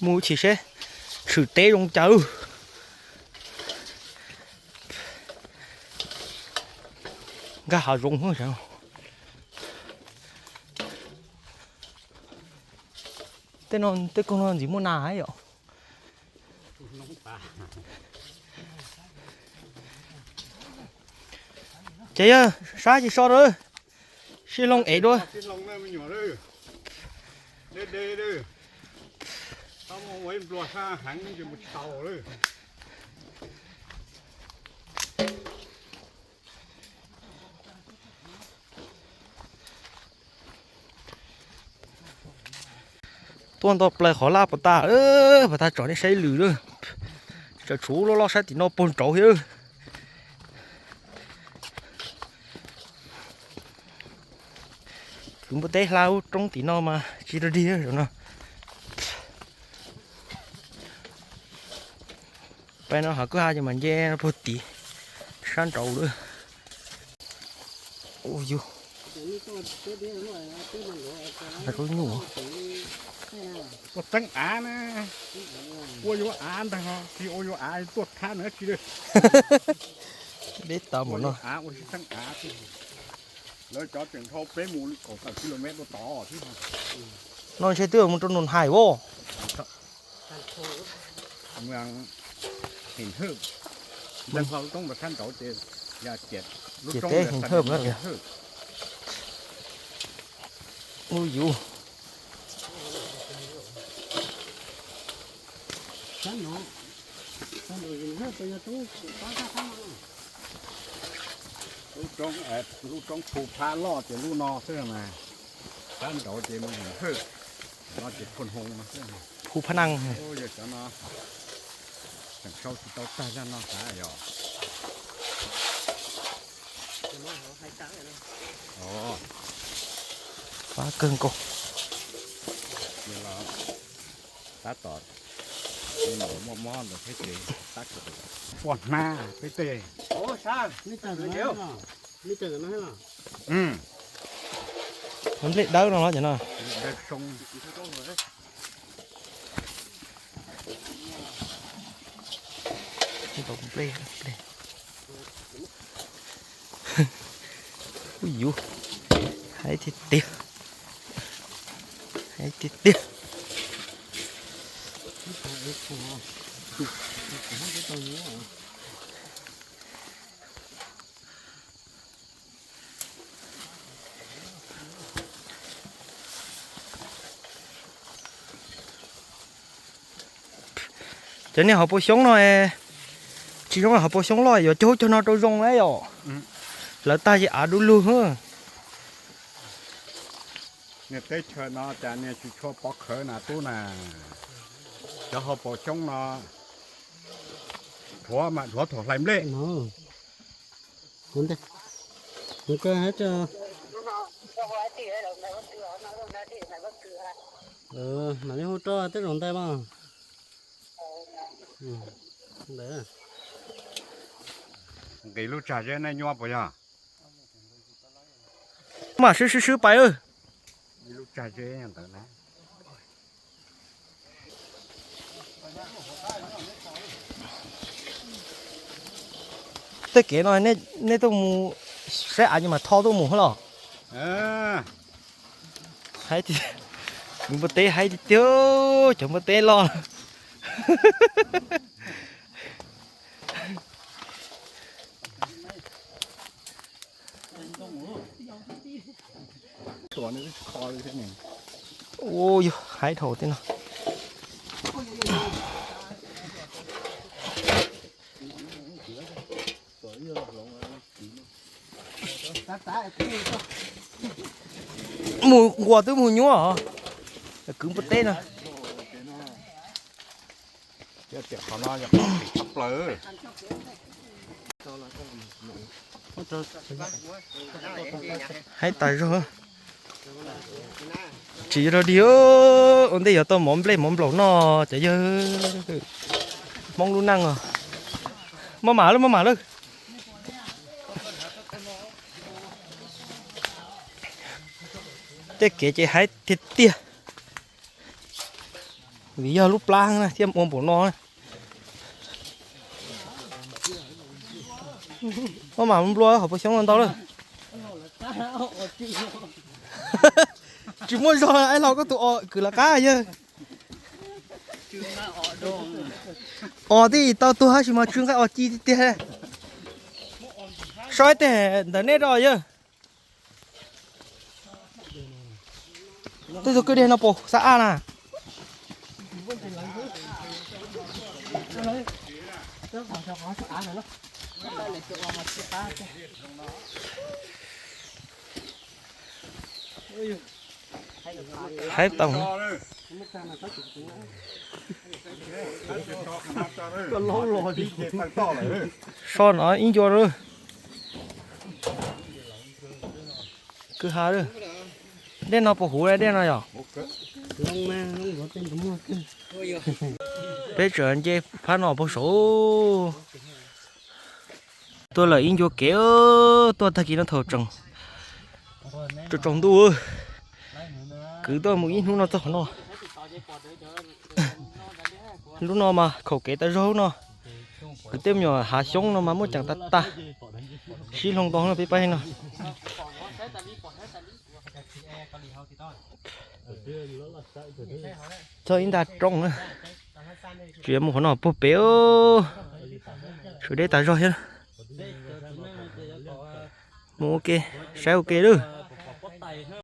Mus chim seb tshwm teb zoo cas. Nkag hav zoov. Tej no tej koog no ntxim muaj nas yom. Ces yog sab ces so rau sib hloov ev dua. Tuaj nto plaws qhov laj puas tas, puas tas tsom nej saib lwm lawm. Tseem tshuav loj loj sab tim no puag nraud thiab. Kwv npua teb hla lub roob tim no mas tsis rog dig zaum no. Peb no hav kwj ha ces mas nce puag tim sab nraud lawm. Ua yus, tuaj txeeb av na, ua yuav av ntag, tsis ua yuav av tuaj thab na tsis. Deb tas mus no. Av ua tsis txeeb av, lawv cov tseem dhau peb mus kaum tawm kilomev dua tod thiab. No ntshe twb mus rau Nus Hais as. Mus Him Hwj, ntawm lub roob ntawd sab nraud ces yog ciam, lub roob ntawd Him Hwj. Ub yus. Lub roob, lub roob Phu Phab loj ces lub no xwb mas, sab nraud ces mus Him Hwj, no ces Phu Hoo no xwb. Phu Phab Neeg. Yog cov no tseem sau tsis tau tag zaj no xav yog. Pab kawg nkaus. Tab tom muaj mob ntawd thiab ces tab tom poj hnab peb tej. Nplej dawb no los cov no. Ub yus, haib tiag tiag, haib tiag tiag. Cov niag hauv paus xyoob no tsis zoo, hauv paus xyoob loj yuav cog cog no rau zoo na yom. Lawv tag ces av du lug. Niag teb chaws no cas niag tsis tshua pov khawv na tub na. Cov hauv paus xyoob no dhuav mas dhuav thaum hlais nplej. Mam li hu rau tej zaum ntais mas. Nqis lub tsag zeb nej nyuaj puas yog? Mam swb swb swb pais. Tej kev no nej tuaj mus saib av mas tho tuaj mus los? Haib tiag, npua teb haib tiag tiag, cov npua teb loj. Ua yog haib dhau tej no. Mus nquas twb mus nyuaj os. Kwv npua teb no. Qhov no yog qhov phem tshaj plaws. Haib tas zog. Tsis yog dog dig, ua ntej yuav tau mov nplej mov nplaum noj cov yawg Hmoob lub neej os. Maj mam lawm, maj mam lawm. Tej kev ces haib tiag tiag. Vim yog lub plab na thiaj ua npaum no. Muab mam nplua hauv paus xyoob no ntau lawm. Tsis muaj zog, ib los koj tus os kwv lawv qab yawg. Os twb tau tuag tab sis mas tsw nqaij os ci tiag tiag. Saib tej ntawm nej rau yawg. Tej tug kwj deg no puas xab ab na? Haib tau. So no ib ncua lawm. Kwj ha lawm. Dej no puas huv dej no yom? Peb tseem nce phab no puag saud. Tuaj lawm ib ncua kev, tuaj tag kis no thaum tsaus ntuj. Kwv tuaj mus ib hnub no txog qhov no. Lub no mas khaum kev tas zog lub no. Kwv tej me nyuam hav xyoob no mas muaj ceem tag tag. Sib hloov ntau no peb pab no. Txog ib nta roob na. Tsis mus qhov no puag pem. Tshuav dej tas zog thiab. Mus ua ke, saib ua ke lawm.